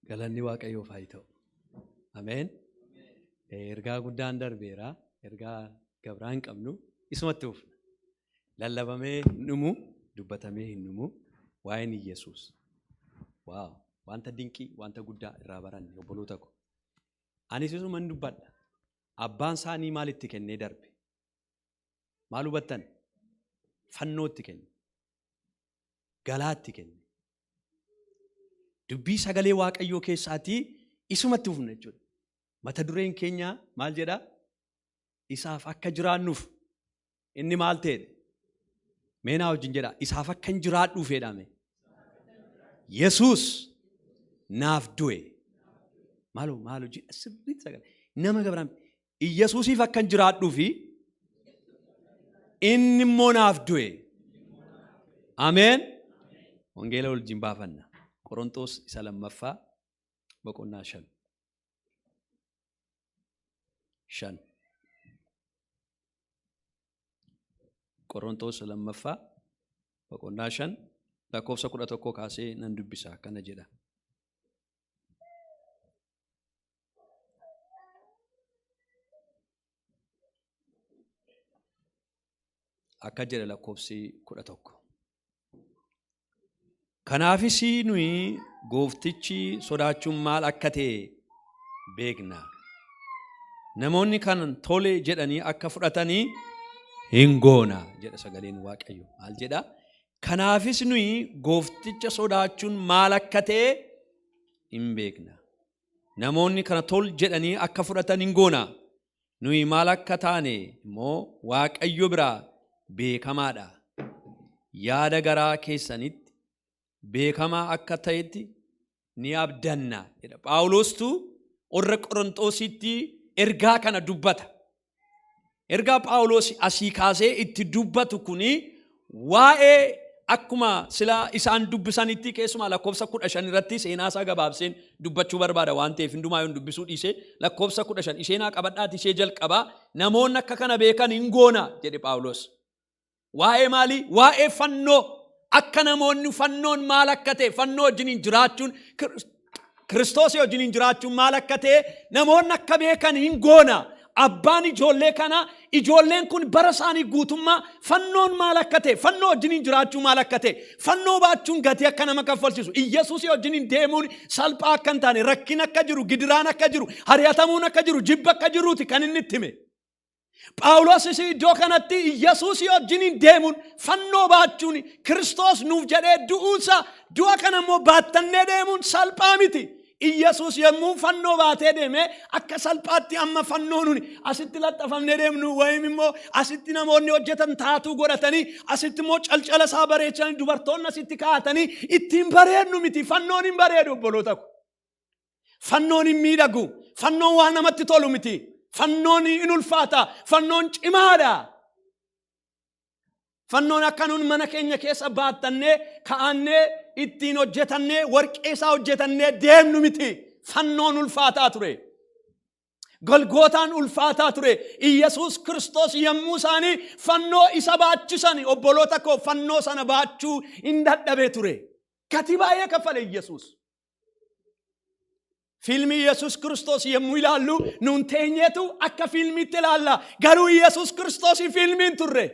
Galanni Waaqayyoof haa ta'u. Ameen. Ergaa guddaan darbeera. Ergaa gabraa hin qabnu. Isumatti ufna. Lallabamee hin dhumu, dubbatamee hin dhumu. Waa'een Iyyasuus. Waaw! Wanta dinqii, wanta guddaa irraa baranne obboloota ko. Anis isuman dubbadha. Abbaan isaanii maal itti kennee darbe? Maal hubattan? Fannoo itti kenne. Galaa itti kenne. Dubbii sagalee Waaqayyoo keessaatii isumatti fufna jechuudha. Mata dureen keenya maal jedha? Isaaf akka jiraannuuf inni maal ta'edha? Mee naa wajjin jedha. Isaaf akka hin jiraadhuuf jedhame. Yesuus naaf du'e. Maaloo maaloo jedha sirriitti sagalee. Nama gabiraan Iyyasuusiif akkan jiraadhuufi inni immoo naaf du'e. Ameen. Wangeela wajjin baafanna. Qorontoos isa lammaffaa boqonnaa 5. 5. Qorontoos lammaffaa boqonnaa 5 lakkoofsa 11 kaasee nan dubbisa akkana jedha. Akka jedha lakkoofsi 11. Kanaafis nuyi gooftichi sodaachuun maal akka ta'e beekna. Namoonni kan tole jedhanii akka fudhatanii hin goona jedha sagaleen Waaqayyo. Maal jedha? Kanaafis nuyi goofticha sodaachuun maal akka ta'e hin beekna. Namoonni kana tol jedhanii akka fudhatan hin goona. Nuyi maal akka taane immoo Waaqayyo biraa beekamaadha. Yaada garaa keessanitti beekamaa akka ta'etti ni abdanna jedha. Phaawulostu warra Qorontoositti ergaa kana dubbata. Ergaa Phaawulos asii kaasee itti dubbatu kuni waa'ee akkuma sila isaan dubbisanitti keessumaa lakkoofsa 15 irratti seenaa isaa gabaabseen dubbachuu barbaada waan ta'eef hundumaa yoon dubbisuu dhiise lakkoofsa 15 isheenaa qabadhaati ishee jalqabaa namoonni akka kana beekan hin goona jedhe Phaawulos. Waa'ee maalii? Waa'ee fannoo. Akka namoonni fannoon maal akka ta'e, fannoo wajjiniin jiraachuun, Kiristoosii wajjiniin jiraachuun maal akka ta'e namoonni akka beekan hin goona. Abbaan ijoollee kanaa ijoolleen kun bara isaanii guutummaa fannoon maal akka ta'e, fannoo wajjiniin jiraachuu maal akka ta'e, fannoo baachuun gatii akka nama kaffalchiisu, Iyyasuusii wajjiniin deemuun salphaa akka hin taane, rakkin akka jiru, gidiraan akka jiru, ari'atamuun akka jiru, jibba akka jiruuti kan inni itti hime. Phaawulosis iddoo kanatti Yesuusii wajjiniin deemuun fannoo baachuun Kiristoos nuuf jedhee du'uunsa du'a kana immoo baattannee deemuun salphaa miti. Iyyasuus yommuu fannoo baatee deeme akka salphaatti amma fannoo nuni asitti laxxafamnee deemnu wayim immoo asitti namoonni hojjetan taatuu godhatanii asitti immoo calcala isaa bareechanii dubartoonni asitti kaa'atanii ittiin bareednu miti fannoon hin bareedu obboloota ko. Fannoon hin miidhagu. Fannoon waan namatti tolu miti. Fannoon in ulfaata. Fannoon cimaadha. Fannoon akka nun mana keenya keessa baattannee ka'annee ittiin hojjetannee warqee isaa hojjetannee deemnu miti. Fannoon ulfaataa ture. Golgootaan ulfaataa ture. Iyyasuus Kiristoos yommuu isaanii fannoo isa baachisan obboloota koo fannoo sana baachuu hin dadhabee ture. Gatii baay'ee kaffale Iyyasuus. Fiilmii Yesuus Kiristoos yommuu ilaallu nuun teenyeetu akka fiilmiitti ilaalla. Garuu Yesuus Kiristoos fiilmiin turre.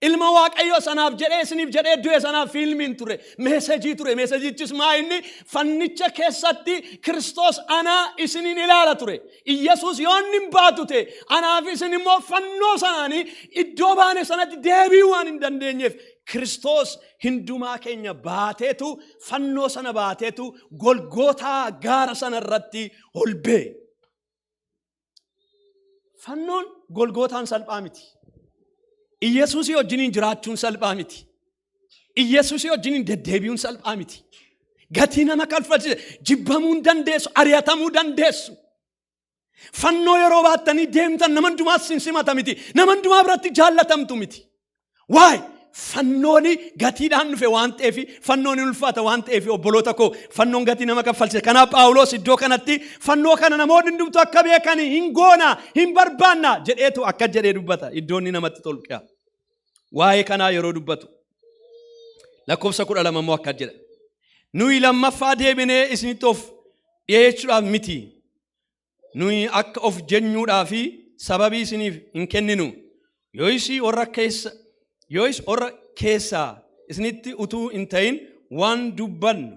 Ilma Waaqayyoo sanaaf jedhee isiniif jedhee du'e sanaaf fiilmiin ture. Meesejii ture. Meesejichis maa inni fannicha keessatti Kiristoos anaa isiniin ilaala ture. Iyyasuus yoo inni hin baatu ta'e anaaf isin immoo fannoo sanaanii iddoo baane sanatti deebi'uu waan hin dandeenyeef Kiristoos hindumaa keenya baateetu fannoo sana baateetu Golgootaa gaara sana irratti ol ba'e. Fannoon Golgootaan salphaa miti. Iyyasuusii wajjiniin jiraachuun salphaa miti. Iyyasuusii wajjiniin deddeebi'uun salphaa miti. Gatii nama kaffalchise jibbamuu dandeessu, ari'atamuu dandeessu. Fannoo yeroo baattanii deemtan nama hundumaas sin simata miti. Nama hundumaa biratti jaallatamtu miti. Waay fannooni gatiidhaan dhufe waan ta'eef fannoon hin ulfaata waan ta'eef obboloota koo fannoon gatii nama kaffalchisa. Kanaaf Phaawulos iddoo kanatti fannoo kana namoonni hundumtuu akka beekan hin goona hin barbaanna jedheetu akka jedhee dubbata. Iddoo inni namatti tolu qi'a. Waa'ee kanaa yeroo dubbatu lakkoofsa 12 immoo akka jedha. Nuyi lammaffaa deebinee isinitti of Dhiyeessuudhaaf miti. Nuyi akka of jennuudhaaf sababii isiniif hin kenninu. Yoo'is warra keessaa isinitti utuu hin ta'in waan dubbannu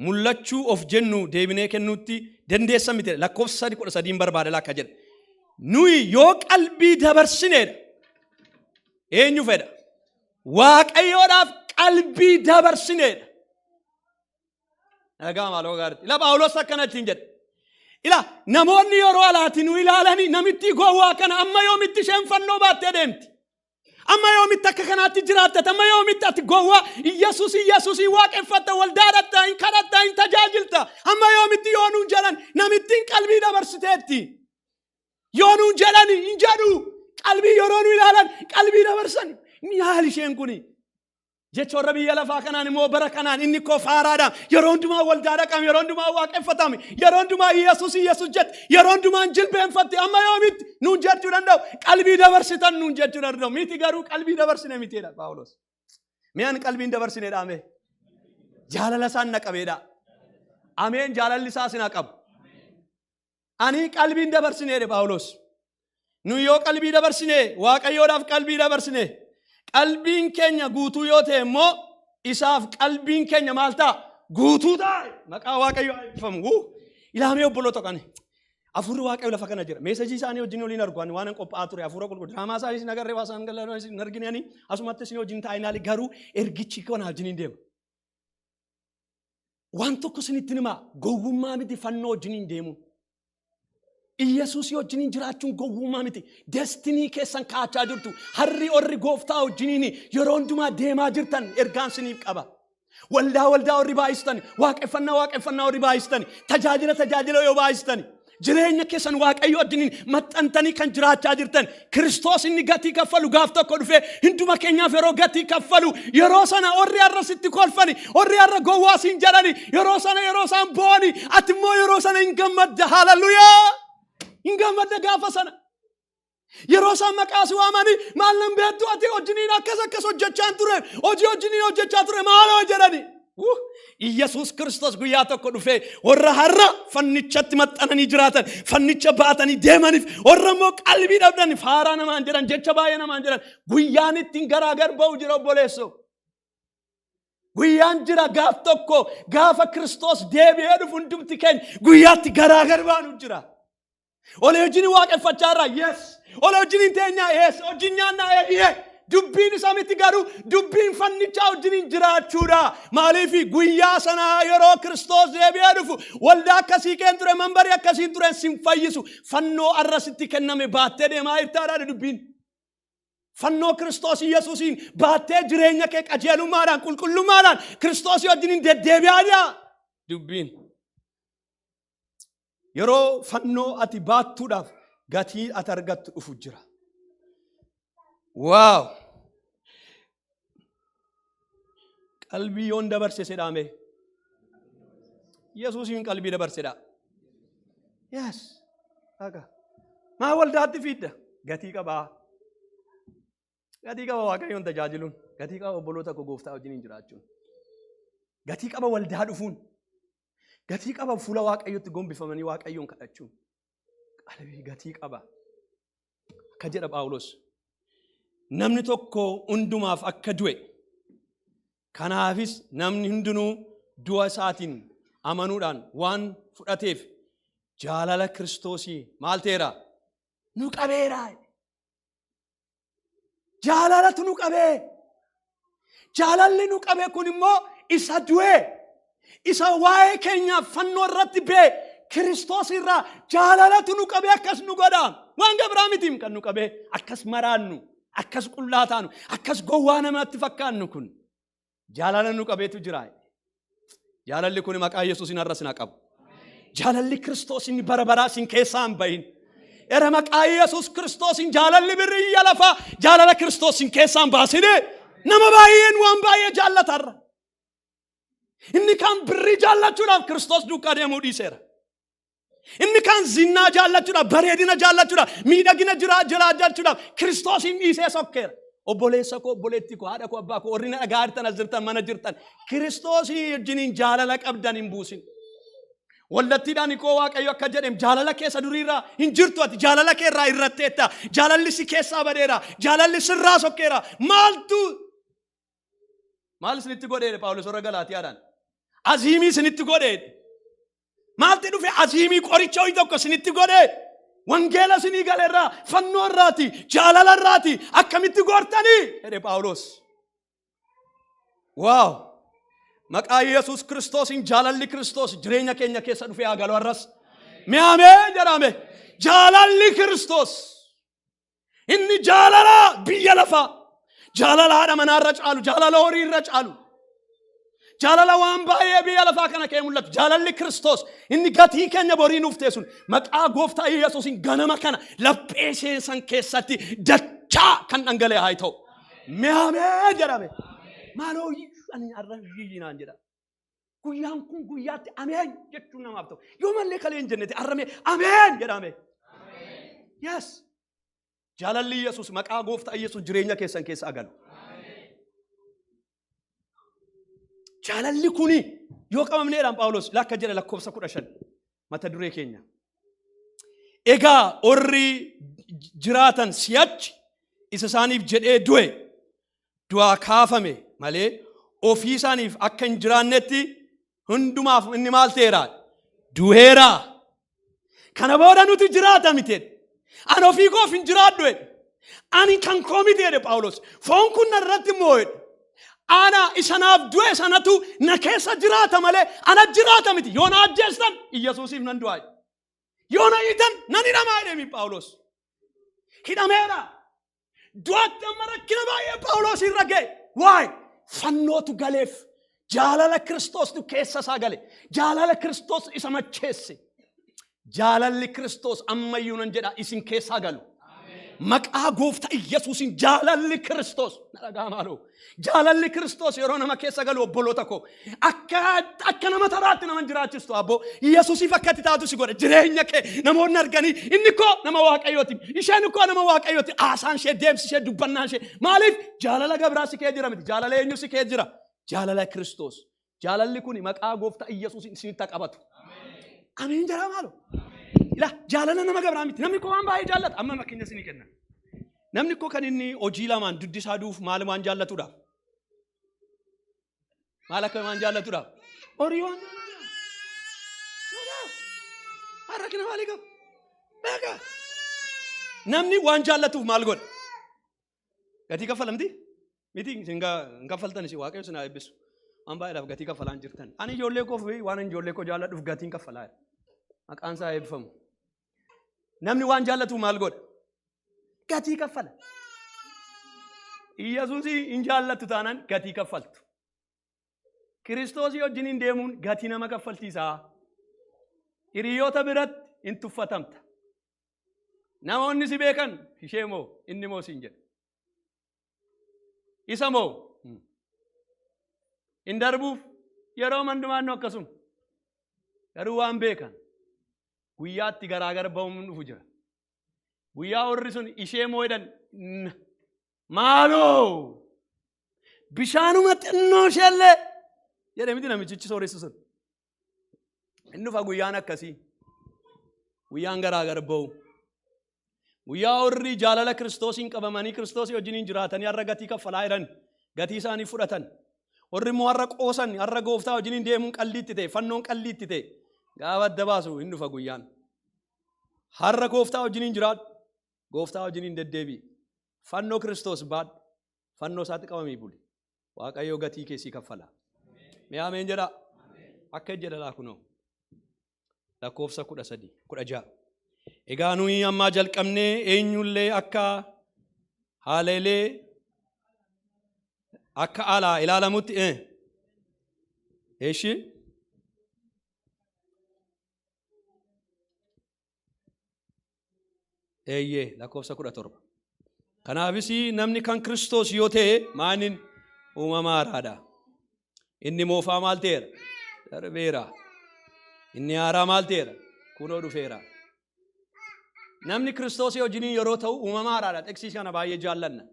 mul'achuu of jennu deebinee kennuutti dandeessa miti. Lakkoofsa 3:13n barbaada lakka jedha. Nuyi yoo qalbii dabarsineedha. Eenyu fedha? Waaqayyoodhaaf qalbii dabarsineedha. Dhagaa maaloo gaariitti. Ila Phaawulos akkana ittiin jedhe. Ila namoonni yeroo alaati nu ilaalanii, "Namitti gowwaa kana, amma yoomitti isheen fannoo baattee deemti? Amma yoomitti akka kanaatti jiraattat? Amma yoomitti ati gowwaa Iyyasuus Iyyasuusii waaqeffatta, waldaa dhaqxa, hin kadhatta, hin tajaajilta? Amma yoomitti?" yoo nuun jedhan, "Namittiin qalbii dabarsiteetti" yoo nuun jedhan hin jedhu. Qalbii yeroo nu ilaalan qalbii dabarsan, maal isheen kuni? Jecha warra biyya lafaa kanaan immoo bara kanaan inni koo faaraadha. Yeroo hundumaa waldaa dhaqame, yeroo hundumaa waaqeffatame, yeroo hundumaa Iyyasuus Iyyasuus jette, yeroo hundumaa hin jilbeenfatte, amma yoomitti nuun jechuu danda'u. Qalbii dabarsitan nuun jechuu danda'u. Miti garuu qalbii dabarsine mitiidha Phaawulos. Mi'aan qalbiin dabarsine dhaame. Jaalala isaan na qabeedha. Ameen, jaalalli isaa sin qabu. Ani qalbiin dabarsineedha Phaawulos. Nu yoo qalbii dabarsine, Waaqayyoodhaaf qalbii dabarsine, qalbiin keenya guutuu yoo ta'e immoo isaaf qalbiin keenya maal ta'a? Guutuu ta'a. Maqaa Waaqayyoo haa eebbifamu. Ilaamee obboloota qane. Hafuurri Waaqayyo lafa kana jira. Message isaanii wajjin waliin argu ani waan an qophaa'aa ture hafuura qulqulluu. Diraamaa isaanii isin agarree waa isaan galan isin argine, ani asumatti isin wajjin taa'ee ilaali, garuu ergichi kana wajjin hin deema. Waan tokko isinitti himaa, gowwummaa miti fannoo wajjin hin deemuun. Iyyasuusii wajjiniin jiraachuun gowwummaa miti. Destiny keessan kaachaa jirtu. Harri warri gooftaa wajjiniin yeroo hundumaa deemaa jirtan ergaan siniif qaba. Waldaa waldaa warri baay'istan, waaqeffannaa waaqeffannaa warri baay'istan, tajaajila tajaajila yoo baay'istan, jireenya keessan Waaqayyo wajjiniin maxxantanii kan jiraachaa jirtan, Kiristoos inni gatii kaffalu gaaf tokko dhufee hunduma keenyaaf yeroo gatii kaffalu, yeroo sana warri har'a sitti kolfani, warri har'a gowwaa siin jedhani, yeroo sana yeroo isaan bo'ani, ati immoo yeroo sana hin gammadda. Haalelluyaa! Hin gammadda gaafa sana. Yeroo isaan maqaa si waamanii, "Maal nan beektu, ati wajjiniin akkas akkas hojjechaa ture, hojii wajjiniin hojjechaa ture, maaloo?" jedhani. Iyyasuus Kiristoos guyyaa tokko dhufee warra har'a fannichatti maxxananii jiraatan, fannicha baatanii deemaniif, warra immoo qalbii dhabdan, faaraa namaan jedhan, jecha baay'ee namaan jedhan, guyyaan ittiin garaagar ba'u jira, obboleessoo. Guyyaan jira gaaf tokko, gaafa Kiristoos deebi'ee dhufu, hundumti keenya guyyaatti garaagar baanu jira. Olee wajjin waaqeffachaa irraa, yes. Olee wajjin hin teenyaa, yes. Wajjin nyaannaa, yes. Dubbiin isa miti garuu, dubbiin fannichaa wajjin jiraachuudha. Maaliif guyyaa sanaa yeroo Kiristoos deebi'ee dhufu waldaa akkasii keen ture, manbarii akkasiin ture sin fayyisu. Fannoo arra sitti kenname baattee deemaa jirtaadha dubbiin. Fannoo Kiristoos Yesuusiin baattee jireenya kee qajeelummaadhaan, qulqullummaadhaan Kiristoos wajjin deddeebi'aadha dubbiin. Yeroo fannoo ati baattuudhaaf gatii ati argattu dhufu jira. Waaw! Qalbii yoon dabarse sedhaame. Yesuusiin qalbii dabarsedha. Yes. Dhaga. Maa waldaatti fiidda? Gatii qabaa. Gatii qaba Waaqayyoon tajaajiluun. Gatii qaba obboloota koo gooftaa wajjiniin jiraachuun. Gatii qaba waldaa dhufuun. Gatii qaba fuula Waaqayyootti gombifamanii Waaqayyoon kadhachuun. Qalbii gatii qaba. Akka jedha Phaawulos. Namni tokko hundumaaf akka du'e, kanaafis namni hundinuu du'a isaatiin amanuudhaan waan fudhateef, jaalala Kiristoosii maal ta'eera? Nu qabeera. Jaalalatu nu qabee. Jaalalli nu qabe kun immoo isa du'e, isa waa'ee keenyaaf fannoo irratti ba'e Kiristoos irraa jaalalatu nu qabee akkas nu godha. Waan gabiraa mitiim kan nu qabee akkas maraannu, akkas qullaa taanu, akkas gowwaa namatti fakkaannu kun jaalala nu qabeetu jira. Jaalalli kun maqaa Yesuusin har'a sin haa qabu. Jaalalli Kiristoos inni bara baraa sin keessaa hin bahin. Era maqaa Yesuus Kiristoosin jaalalli biyya lafaa jaalala Kiristoos sin keessaa hin baasine. Nama baay'een waan baay'ee jaallata har'a. Inni kaan birrii jaallachuudhaaf Kiristoos duukaa deemuu dhiiseera. Inni kaan zinnaa jaallachuudhaaf, bareedina jaallachuudhaaf, miidhagina jiraa jaallachuudhaaf Kiristoosin dhiisee sokkeera. Obboleessa koo, obboleettii koo, haadha koo, abbaa koo, warri na dhagaa jirtan, as jirtan, mana jirtan, Kiristoosii wajjiniin jaalala qabdan hin buusin. Wallattiidhaan koo Waaqayyo akka jedhem jaalala keessa duriirraa hin jirtu ati jaalala kee irraa irratteetta. Jaalalli si keessaa badeera. Jaalalli sirraa sokkeera. Maaltu maal isinitti godheedha Phaawulos warra Galaatiyaadhaan? Aziimii isinitti godheedha. Maalti dhufe aziimii qoricha ho'i tokko isinitti godhe? Wangeela isinii galeerraa, fannoo irraati, jaalala irraati, akkamitti goortanii? Jedhe Phaawulos. Waaw! Maqaa Yesuus Kiristoosiin jaalalli Kiristoos jireenya keenya keessa dhufee haa galu har'as. Mee ameen jedhame. Jaalalli Kiristoos inni jaalala biyya lafaa, jaalala haadha manaa irra caalu, jaalala horii irra caalu, jaalala waan baay'ee biyya lafaa kana kee mul'atu. Jaalalli Kiristoos inni gatii keenya borii nuuf ta'e sun maqaa gooftaa Yesuusiin ganama kana laphee seensan keessatti dachaa kan dhangala'e haa ta'u. Mee ameen jedhame. Maaloo ani har'a hiyyi naan jedha. Guyyaan kun guyyaatti ameen jechuun namaaf ta'u. Yoo mallee kalee hin jennete har'a mee ameen jedhame. Yes. Jaalalli Yesuus maqaa gooftaa Yesuus jireenya keessan keessa agalu. Jaalalli kuni yoo qabamneedhaan Phaawulos lakka jedha lakkoofsa 15 mata duree keenya. Egaa orri jiraatan si'achi isa isaaniif jedhee du'e du'aa kaafame malee ofii isaaniif akka hin jiraannetti hundumaaf inni maal ta'eera? Du'eera. Kana booda nuti jiraata miti jedhe. Ani ofii koof hin jiraadhu jedhe. Ani kan koo miti jedhe Phaawulos. Foon kun na irratti immoo jedhe. Ana isa naaf du'e sanatu na keessa jiraata malee ana jiraata miti. Yoo na ajjeestan Iyyasuusiif nan du'aa jedhe. Yoo na hiitan nan hidhamaa jedhe mi Phaawulos. Hidhameera. Du'atti amma rakkina baay'ee Phaawulos irra ga'e. Waay fannootu galeef. Jaalala Kiristoostu keessa isaa gale. Jaalala Kiristoos isa macheesse. Jaalalli Kiristoos ammayyuu nan jedha isin keessaa galu. Maqaa gooftaa Iyyasuusiin jaalalli Kiristoos. Na dhagaa maaloo. Jaalalli Kiristoos yeroo nama keessa galu obboloota koo akka nama taraatti nama hin jiraachistu abboo. Yesuusiif akka itti taatu si godha. Jireenya kee namoonni arganii inni koo nama Waaqayyooti. Isheen koo nama Waaqayyooti. Haasaan ishee, deemsi ishee, dubbannaan ishee. Maaliif jaalala gabraa si kee jira miti. Jaalala eenyu si kee jira? Jaalala Kiristoos. Jaalalli kun maqaa gooftaa Iyyasuusiin isinitti haa qabatu. Ameen jedhaa maaloo. Ilaa jaalala nama gabraa miti. Namni koo waan baay'ee jaallata. Amma fakkeenya isinii kenna. Namni koo kan inni hojii lamaan duddi isaa duuf maal waan jaallatuudhaaf? Maal akka waan jaallatuudhaaf? Horii waan jaallatuudhaaf. Rakkina maalii qaba? Beekaa. Namni waan jaallatuuf maal godha? Gatii kaffala miti? Miti isin hin kaffaltan isin waaqayyo isin haa eebbisu. Waan baay'eedhaaf gatii kaffalaa hin jirtan. Ani ijoollee koof waan ijoollee koo jaalladhuuf gatiin kaffalaa jira. Maqaan isaa eebbifamu. Namni waan jaallatu maal godha? Gatii kaffala. Iyyasuusii hin jaallattu taanaan gatii kaffaltu. Kiristoosii wajjiniin deemuun gatii nama kaffalchiisaa. Hiriyoota biratti hin tuffatamta. Namoonni si beekan ishee moo inni moo siin jedhu. Isa moo hin darbuuf yeroo mandumaannoo akkasuma. Garuu waan beekan guyyaatti garaagar ba'uun dhufu jira. Guyyaa warri sun ishee moo jedhan maaloo bishaanuma xinnoo isheellee jedhe miti namichichi sooressi sun. Inni dhufa guyyaan akkasii. Guyyaan garaagar ba'u. Guyyaa warri jaalala Kiristoosiin qabamanii Kiristoosii wajjiniin jiraatanii har'a gatii kaffalaa jiran gatii isaanii fudhatan. Warri immoo har'a qoosan har'a gooftaa wajjiniin deemuun qalliitti ta'e fannoon qalliitti ta'e gaafa adda baasu hin dhufa guyyaan. Har'a gooftaa wajjiniin jiraadhu. Gooftaa wajjiniin deddeebi'i. Fannoo Kiristoos baadhu. Fannoo isaatti qabamii buli. Waaqayyo gatii kee sii kaffala. Mee ameen jedhaa. Akka jedha laa kunoo. Lakkoofsa 13, 16. Egaa nuyi ammaa jalqabnee eenyullee akka haaleelee akka alaa ilaalamutti eeshi eeyyee lakkoofsa 17. Kanaafis namni kan Kiristoos yoo ta'e maanin uumama haaraadha. Inni moofaa maal ta'eera? Darbeera. Inni haaraa maal ta'eera? Kunoo dhufeera. Namni Kiristoosii wajjiniin yeroo ta'u uumama haaraadha. Xiqsii kana baay'ee jaallanna.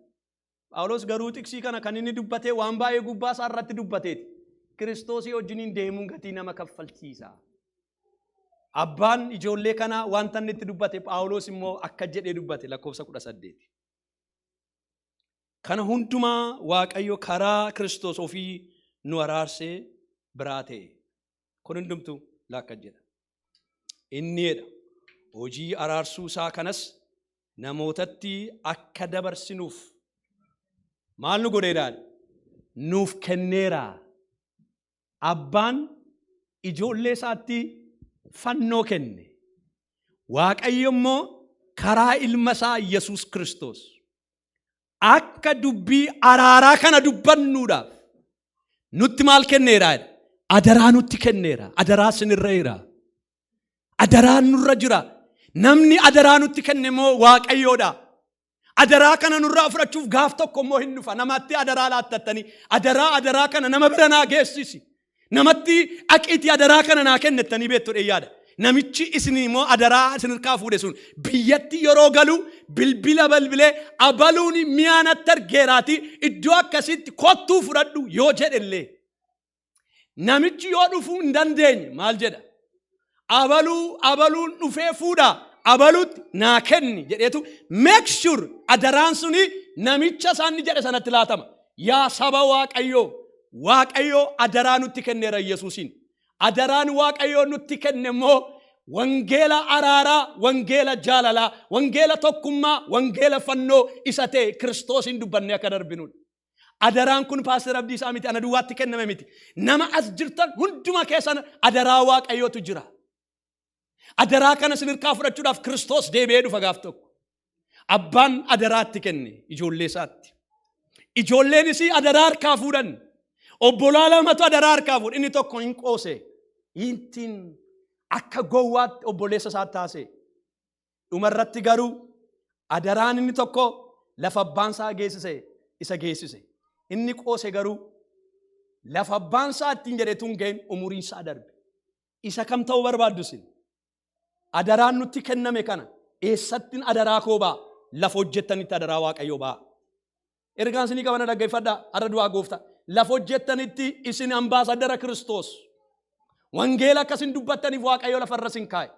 Phaawulos garuu xiqsii kana kan inni dubbate waan baay'ee gubbaa isaa irratti dubbateeti. Kiristoosii wajjiniin deemuun gatii nama kaffalchiisa. Abbaan ijoollee kanaa wanta inni itti dubbate Phaawulos immoo akka jedhee dubbate lakkoofsa 18. Kana hundumaa Waaqayyo karaa Kiristoos ofii nu araarsee biraa ta'e. Kun hundumtuu lakka jedha. Inni jedha hojii araarsuu isaa kanas namootatti akka dabarsinuuf maal nu godheedhaan nuuf kenneera. Abbaan ijoollee isaatti fannoo kenne. Waaqayyo immoo karaa ilma isaa Yesuus Kiristoos akka dubbii araaraa kana dubbannuudhaaf nutti maal kenneera? Adaraa nutti kenneera. Adaraa sinirra jira. Adaraan nurra jira. Namni adaraa nutti kenne immoo Waaqayyoodha. Adaraa kana nurraa fudhachuuf gaaf tokko immoo hin dhufa. Namatti adaraa laattattanii adaraa kana nama bira naa geessisi. Namatti dhaqiitii adaraa kana naa kennettanii beektu dheeyyaadha. Namichi isin immoo adaraa isin harkaa fuudhe sun biyyatti yeroo galu bilbila balbilee abaluun mi'a natti argeeraati iddoo akkasitti kottuu fudhadhu yoo jedhellee. Namichi yoo dhufuu hin dandeenye maal jedha? Abaluun dhufee fuudha. Abaluutti naa kenni jedheetu make sure adaraan suni namicha isaan jedhe sanatti laatama. Yaa saba Waaqayyoo, Waaqayyoo adaraa nutti kenneera Yesuusiin. Adaraan Waaqayyoo nutti kenne immoo wangeela araaraa, wangeela jaalalaa, wangeela tokkummaa, wangeela fannoo isa ta'e Kiristoosiin dubbannee akka darbinudha. Adaraan kun Paaster Abdiisaa miti, ana duwwaatti kenname miti. Nama as jirtan hunduma keessan adaraa Waaqayyootu jira. Adaraa kana isin harkaa fudhachuudhaaf Kiristoos deebi'ee dhufa gaaf tokko. Abbaan adaraatti kenne ijoollee isaatti. Ijoolleenis adaraa harkaa fuudhan. Obbolaa lamatu adaraa harkaa fuudhe. Inni tokko hin qoose. Ittiin akka gowwaatti obboleessa isaa taase. Dhumarratti garuu adaraan inni tokko lafa abbaan isaa geessise isa geessise. Inni qoose garuu lafa abbaan isaa ittiin jedhetu hin ga'in umuriin isaa darbe. Isa kam ta'uu barbaaddu isin? Adaraan nutti kenname kana eessattiin adaraa koo ba'a? Lafa hojjettanitti adaraa Waaqayyoo ba'a. Ergaan isinii qabana dhaggeeffadhaa har'a du'aa gooftaa. Lafa hojjettanitti isin ambaasadara Kiristoos. Wangeela akkasin dubbattaniif Waaqayyo lafarra isin kaa'e.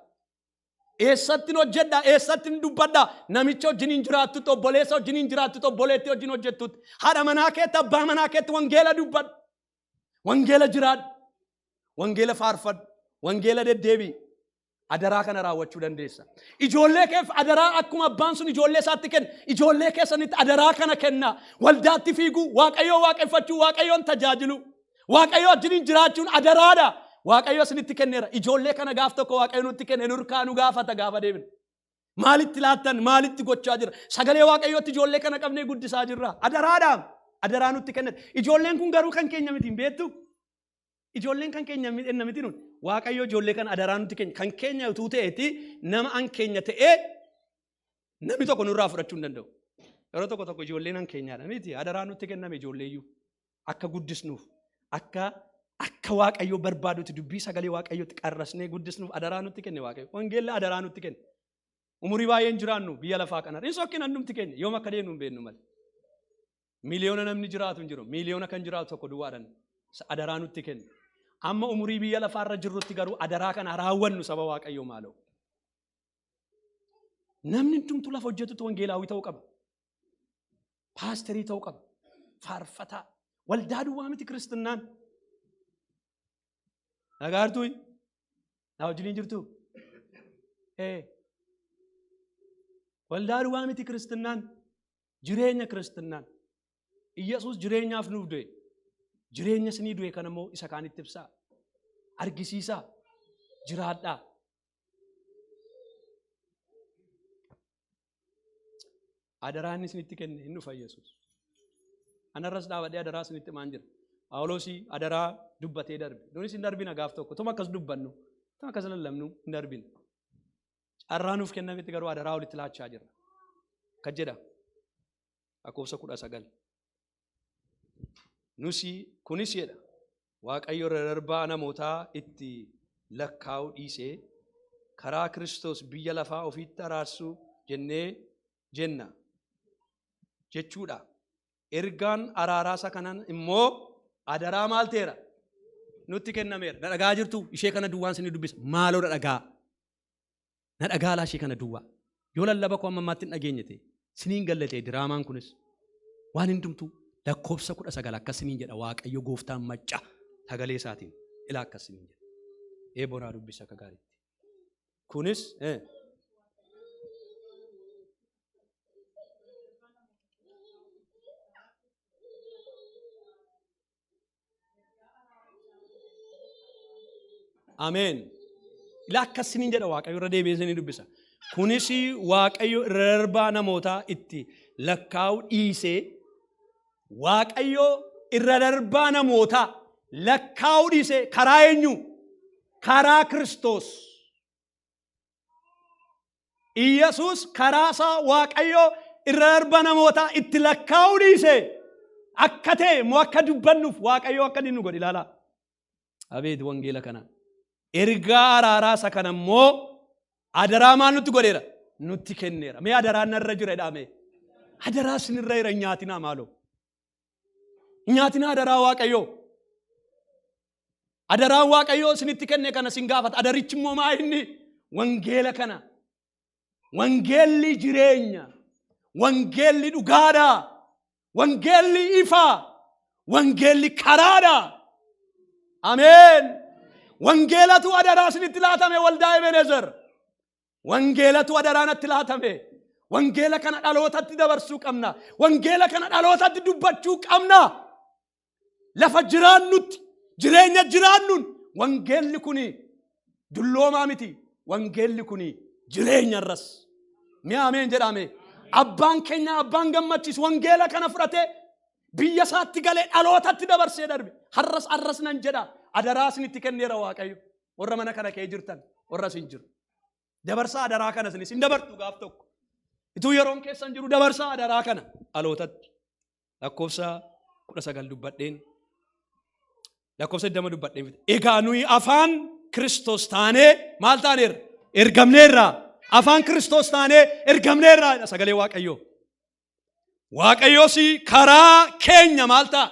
Eessattiin hojjedha? Eessattiin dubbadha? Namicha wajjin hin jiraattutti, obboleessa wajjin hin jiraattutti, obboleettii wajjin hojjettutti. Haadha manaa keetti, abbaa manaa keetti wangeela dubbadhu. Wangeela jiraadhu. Wangeela faarfadhu. Wangeela deddeebi'i. Adaraa kana raawwachuu dandeessa. Ijoollee keef adaraa akkuma abbaan sun ijoollee isaatti kenne, ijoollee keessanitti adaraa kana kennaa. Waldaatti fiiguu, Waaqayyoo waaqeffachuu, Waaqayyoon tajaajilu. Waaqayyo wajjiniin jiraachuun adaraadha. Waaqayyo isinitti kenneera. Ijoollee kana gaaf tokko Waaqayyo nutti kenne nurkaa nu gaafata gaafa deebinu. Maalitti laattan? Maalitti gochaa jira? Sagalee Waaqayyootti ijoollee kana qabnee guddisaa jirra. Adaraadha. Adaraa nutti kenne. Ijoolleen kun garuu kan keenya miti hin beektu. Ijoolleen kan keenya miti nun. Waaqayyo ijoollee kana adaraa nutti kenne. Kan keenya utuu ta'eeti nama an keenya ta'ee namni tokko nurraa fudhachuu hin danda'u. Yeroo tokko tokko ijoolleen an keenyaadha miti. Adaraa nutti kenname ijoolleeyyuu. Akka guddisnuuf akka Waaqayyo barbaadutti dubbii sagalee Waaqayyootti qarrasnee guddisnuuf adaraa nutti kenne Waaqayyo. Wangeelli adaraa nutti kenne. Umurii baay'een jiraannu biyya lafaa kana. Hin sokkin handumti keenya yoom akka deemnu hin beeknu malee. Miliyoona namni jiraatu hin jiru. Miliyoona kan jiraatu tokko duwwaadhaan adaraa nutti kenne. Amma umurii biyya lafaarra jirrutti garuu adaraa kana raawwannu saba Waaqayyoo maaloo. Namni hundumtuu lafa hojjetutti wangeelaawii ta'uu qaba. Paasterii ta'uu qaba. Faarfataa. Waldaa duwwaa miti kiristinnaan. Nagaartuu? Na wajjiniin jirtuu? Waldaa duwwaa miti kiristinnaan. Jireenya kiristinnaan. Iyyasuus jireenyaaf nuuf du'e. Jireenya isinii du'e kana immoo isa kaanitti ibsaa. Argisiisaa. Jiraadhaa. Adaraa inni isinitti kenne hin dhufa Yesuus. Anarras dhaabadhee adaraa isinitti himaan jira. Phaawulosii adaraa dubbatee darbe. Nunis hin darbina gaaf tokko. Tuma akkas dubbannu, tuma akkas lallabnu hin darbina. Carraa nuuf kennametti garuu adaraa walitti laachaa jirra. Akka jedha lakkoofsa 19. Nusi kunis jedha Waaqayyo irra darbaa namootaa itti lakkaa'uu dhiisee karaa Kiristoos biyya lafaa ofiitti araarsuu jennee jenna jechuudha. Ergaan araaraa isa kanan immoo adaraa maal ta'eera? Nutti kennameera. Na dhagaa jirtu ishee kana duwwaan isinii dubbisa. Maaloo na dhagaa. Na dhagaalaa ishee kana duwwaa. Yoo lallaba koo amma ammaatti hin dhageenye ta'e, siniin galle ta'e diraamaan kunis waan hundumtuu lakkoofsa 19 akkasiniin jedha Waaqayyo gooftaan macca sagalee isaatiin ilaa akkasiniin jedha. Eebonaa dubbisa akka gaariitti. Kunis Ameen. Ilaa akkasiniin jedha Waaqayyo irra deebi'ee isinii dubbisa. Kunis Waaqayyo irra darbaa namootaa itti lakkaa'u dhiisee Waaqayyo irra darbaa namootaa lakkaa'u dhiisee karaa eenyu? Karaa Kiristoos. Iyyasuus karaa isaa Waaqayyo irra darbaa namootaa itti lakkaa'u dhiisee akka ta'e immoo akka dubbannuuf Waaqayyo akka inni nu godhe ilaalaa. Abeet wangeela kana. Ergaa araaraa isa kana immoo adaraa maal nutti godheera? Nutti kenneera. Mee adaraa narra jira jedhaa mee. Adaraa isinirra jira hin nyaatinaa maaloo. Hin nyaatinaa adaraa Waaqayyoo. Adaraan Waaqayyoo isinitti kenne kana isin gaafata. Adarichi immoo maa inni? Wangeela kana. Wangeelli jireenya. Wangeelli dhugaadha. Wangeelli ifa. Wangeelli karaadha. Ameen. Wangeelatu adaraa isinitti laatame waldaa Ebenezer. Wangeelatu adaraa natti laatame. Wangeela kana dhalootatti dabarsuu qabna. Wangeela kana dhalootatti dubbachuu qabna. Lafa jiraannutti jireenya jiraannuun wangeelli kuni dulloomaa miti. Wangeelli kuni jireenya irras. Mee ameen jedhame. Abbaan keenya abbaan gammachiisu wangeela kana fudhatee biyya isaatti galee dhalootatti dabarsee darbe. Har'as har'as nan jedha adaraa isinitti kenneera Waaqayyo. Warra mana kana kee jirtan warra isin jiru. Dabarsaa adaraa kana isinis hin dabartu gaaf tokko. Ituu yeroon keessan jiru dabarsaa adaraa kana dhalootatti. Lakkoofsa 19 dubbadheen lakkoofsa 20 dubbadheen fite. Egaa nuyi afaan Kiristoos taanee maal taaneerra? Ergamneerra. Afaan Kiristoos taanee ergamneerra jedha sagalee Waaqayyoo. Waaqayyoos karaa keenya maal ta'a?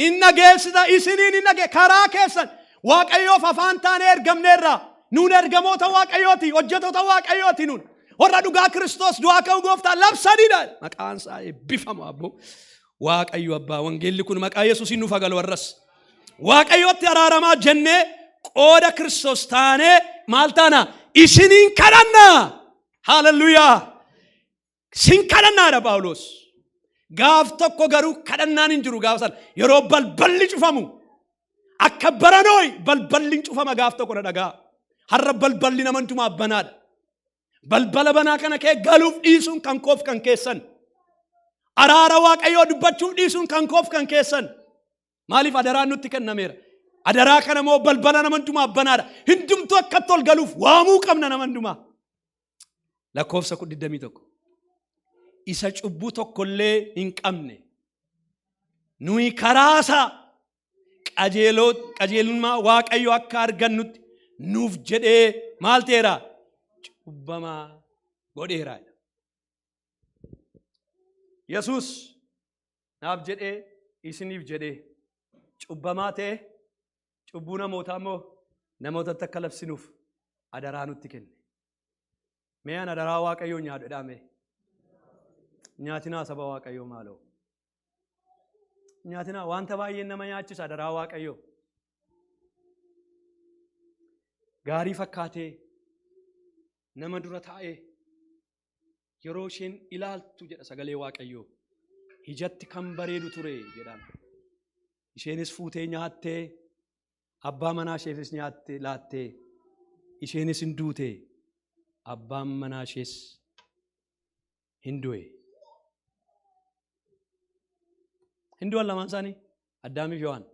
Hin dhageessisa isiniin hin dhagee karaa keessan Waaqayyoof afaan taanee ergamneerra. Nuun ergamoota Waaqayyooti, hojjetoota Waaqayyooti nuun. Warra dhugaa Kiristoos du'aa ka'uu gooftaa labsanidha. Maqaan isaa eebbifamu abboo. Waaqayyo abbaa wangeelli kun maqaa Yesuusiin nuuf agalu warras. Waaqayyotti araaramaa jennee qooda Kiristoos taanee maal taana? Isiniin kadhanna. Haalelluyaa. Sin kadhannaadha Phaawulos. Gaaf tokko garuu kadhannaan hin jiru gaaf sana. Yeroo balballi cufamu akka baranooyi balballi hin cufama gaaf tokko na dhagaa. Har'a balballi nama hundumaaf banaadha. Balbala banaa kana kee galuuf dhiisuun kan koof kan keessan. Araara Waaqayyoo dubbachuuf dhiisuun kan koof kan keessan. Maaliif adaraan nutti kennameera. Adaraa kana immoo balbala nama hundumaaf banaadha. Hundumtuu akkatti ol galuuf waamuu qabna nama hundumaa. Lakkoofsa 21. Isa cubbuu tokkollee hin qabne. Nuyi karaa isaa qajeelummaa Waaqayyo akka argannutti nuuf jedhee maal ta'eera? Cubbamaa godheera. Yesuus naaf jedhee isiniif jedhee cubbamaa ta'e cubbuu namootaa immoo namootatti akka labsinuuf adaraa nutti kenne. Mee an adaraa Waaqayyoo nyaadhu jedhaa mee. Nyaatinaa saba Waaqayyoo maaloo. Nyaatinaa wanta baay'een nama nyaachisa adaraa Waaqayyoo. Gaarii fakkaatee nama dura taa'ee yeroo isheen ilaaltu jedha sagalee Waaqayyoo. Ijatti kan bareedu ture jedhaan. Isheenis fuutee nyaattee abbaa manaa isheefis nyaatte laattee isheenis hin duute abbaan manaa ishees hin du'e. Hin du'an lamaan isaanii Addaamiif Yowaan.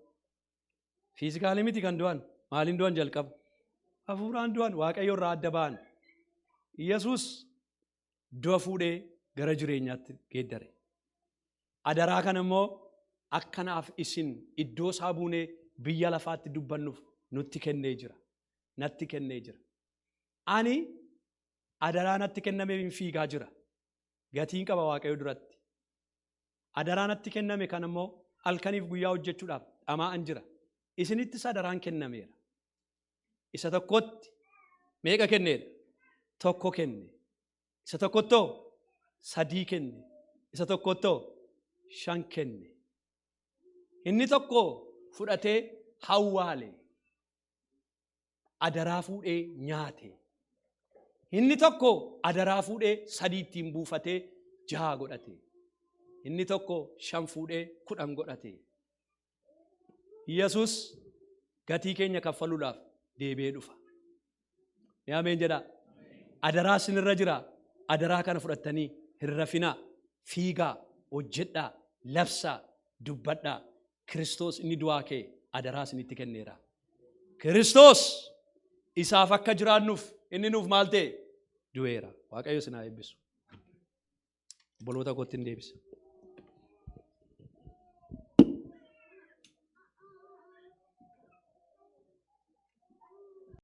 Fiizikaalii miti kan du'an maaliin du'an jalqaba? Hafuuraan du'an Waaqayyo irraa adda ba'an. Yesuus du'a fuudhee gara jireenyaatti geeddare. Adaraa kana immoo akkanaaf isin iddoo isaa buunee biyya lafaatti dubbannuuf nutti kennee jira. Natti kennee jira. Ani adaraa natti kennameef hin fiigaa jira. Gatiin qaba Waaqayyo duratti. Adaraa natti kenname kana immoo halkaniif guyyaa hojjechuudhaaf dhamaa'an jira. Isinittis adaraan kennameera. Isa tokkotti meeqa kenneedha? Tokko kenne. Isa tokkottoo sadii kenne. Isa tokkottoo shan kenne. Inni tokko fudhatee hawwaale. Adaraa fuudhee nyaate. Inni tokko adaraa fuudhee sadii ittiin buufatee jaha godhate. Inni tokko shan fuudhee 10 godhate. Yesus gatii keenya kaffaluudhaaf deebi'ee dhufa. Mee ameen jedhaa. Adaraa isinirra jira. Adaraa kana fudhattanii hin rafinaa. Fiigaa, hojjedhaa, labsaa, dubbadhaa. Kiristoos inni du'aa kee adaraa isinitti kenneera. Kiristoos isaaf akka jiraannuuf inni nuuf maal ta'e? Du'eera. Waaqayyo isin haa eebbisu. Obboloota kootti hin deebisa.